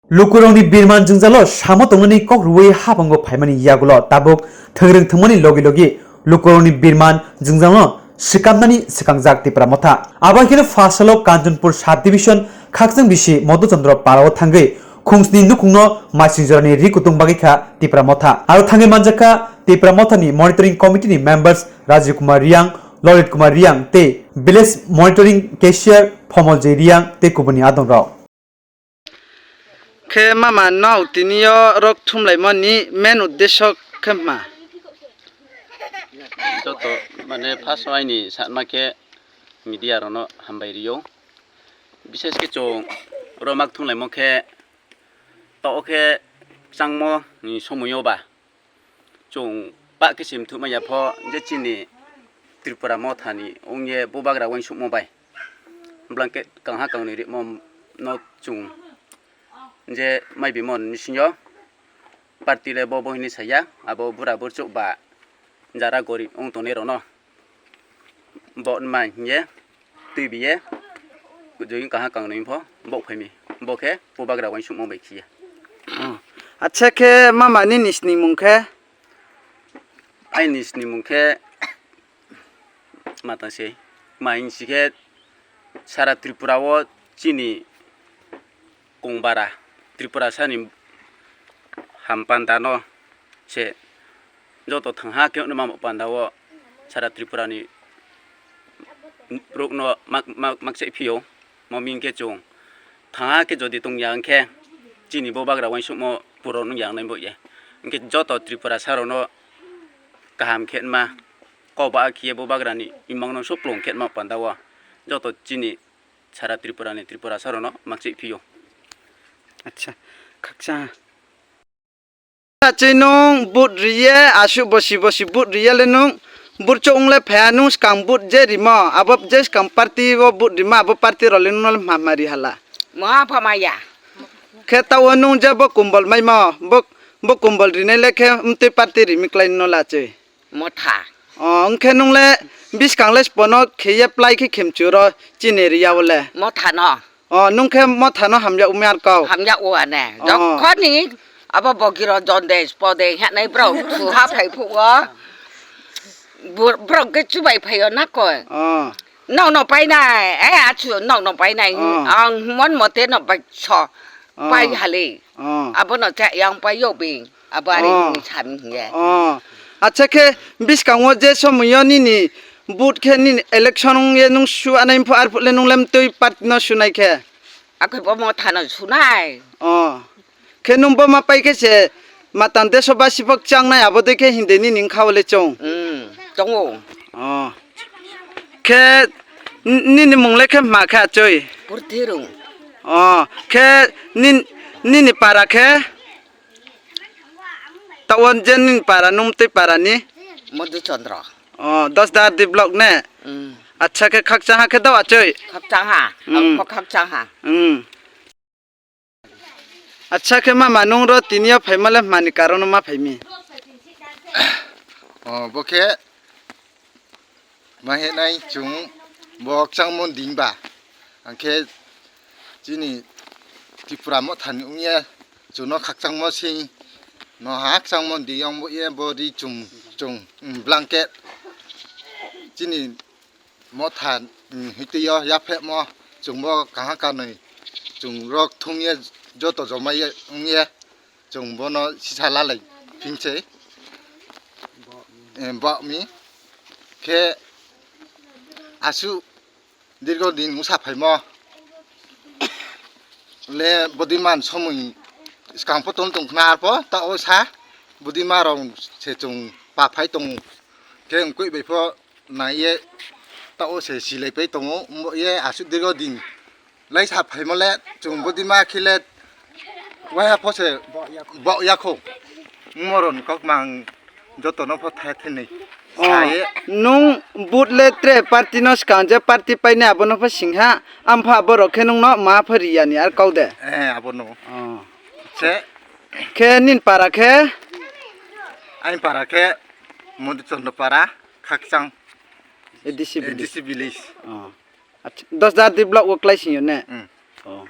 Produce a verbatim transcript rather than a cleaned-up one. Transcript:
Lukurokni birman jwngjalo samo tongnani kok rwui habango phaimani yagulo tabuk thwngrwng thwngmani logi logi lukurokni birman jwngjalo swkamnani swkangjak Tipra Motha. Abo hai kheno pha salo Kanchanpur Sub Division Khakchang bisi Madhuchandra Parao thangwi khungsni nukhungno maising jorani ri kutung bagwi kha Tipra Motha. Aro thangwi manjak kha Tipra Mothani Monitoring Committee ni members Rajiv Kumar Riang, Lalit Kumar Riang tei Village Monitoring Cashier Phomol J Riang tei kubuni adongrok. Khe mama no tini o rok thumlaimani main uddesho khe ma? Joto mane first o aini sakma khe media rokno hambai rio. Bises khe chwng oro mak thumlaimo khe to o khe changmo ni somoi o ba chwng pah khe sim thumai ya pho je chini Tripura Mothani wngye bubagra uansukmo bai blanket kangha kangnwi rimo no chwng je mai bimon ni singyo party le bo bo hini saya abo bura burchuk ba jara gorib wng tongnai rokno. Bo ma hiye twi biye join kaha kangnwi pho bo phaimi bo khe bubagra uansukma bai khiya. Oh. Acha khe mama nini snimung khe? Aini snimung khe mata se ma hinsi khe sara Tripura o chini Kongbara Tripura sani ham panda no se joto thangha khe ma panda o sara Tripura ni rok no mak mak mak se phio mo ming khe chwng thangha khe jodi tong ya hwnkhe chini bubagra uansukmo puro nung ya nai bo ye hwnkhe joto Tripura saro no kaham khe ma kok ba khiye bubagra ni imang no suplung khe ma panda o joto chini sara Tripura ni Tripura saro no makchik phio. Acha, khakcha. Acha nung but riye, asu bosi bosi but riye le nung, burcho ung le phaya nung skang but je rimo, abo je skang party o but rimo, abo party rok le nung no le ma ma ri hala. Maha phamaya. Khe ta o nung je bo kumbol mai mo, bo, bo kumbol rinai le khe mtwi party rimi klai no la chwi. Motha. O, wngkhe nung le biskang le spono kheye plai khe khemchu ro chini ria o le. Motha no. O, nung khe motha no hamya umi ar kau. Hamya o ane. O. Jokhoni abo bogiro jonde spode hanai bro suha phai phugo. Bur-, bro ke chubai phaio na koi. O. Nokno painai, eh, achu nokno painai. O. Ang mon mote no bai so. O. Pai hali. O. Abono cha yang pai yo bing. Abo ari Oh. Ni sami hiye. Oh. Acha khe biskango je somoyo nini but khe nini election wngye nung su anai pho arphuh le nung lem twi party no sunai khe. Akhe bo mothano sunai. Oh. Khe nung bo ma pai khe se matan deso basi phok changnai abo de khe hinde nini wngkha o le chong. Hmm. Tongo. Oh. Khe n-, nini mung le khe ma khe achoi. Purthirung. Oh. Khe nin-, nini para khe Tawon je nini para nung twi para ni? Madhuchandra. Oh, Dasda R D block ne? Mm. Acha khe khakchang ha khe daw achoi? Khakchang ha. Mm. Ang kho khakchang ha. Mm. Acha khe mama nung ro tini o phaima le mani karon ma phaimi? Oh, bo khe Ma hinai chwng bo khakchangmo ding ba, hwnkhe chini Tripura mothani wngya chwngno khakchangmo sing no ha khakchangmo ding yong bo ye bo ri chwng chwng, um, blanket chini motha, um, hitwi o yaphemo chwngbo kaha kanwi chwng rok thungya joto joma ye wngya. Chwng bono sisa lalai phingse, eh, bokni khe aswk dirgo din wngsa phaimo le bodiman somoi swkang pho tong tong khna arpho ta o sa bodima rok se chwng pa phai tongo khe wngkui bai pho naiye ta o se silai pai tongo wngbo ye aswk dirgo din. Laisa phaimole chwng bodima khile waiha phose bok yakho. Moroni kok mang jotono pho thaya thani. Oh, saye. Nung but le tre party no swkang je party paine abono pho singha, ampha borok khe nungno ma pho riyani ar kau de. Eh, abono. Oh. Se. Khe nin para khe? Ain para khe Madhuchandra para, Khakchang. A D C village. A D C village. Oh. Acha, Dasda R D block o klai singyo ne? Mm. Oh.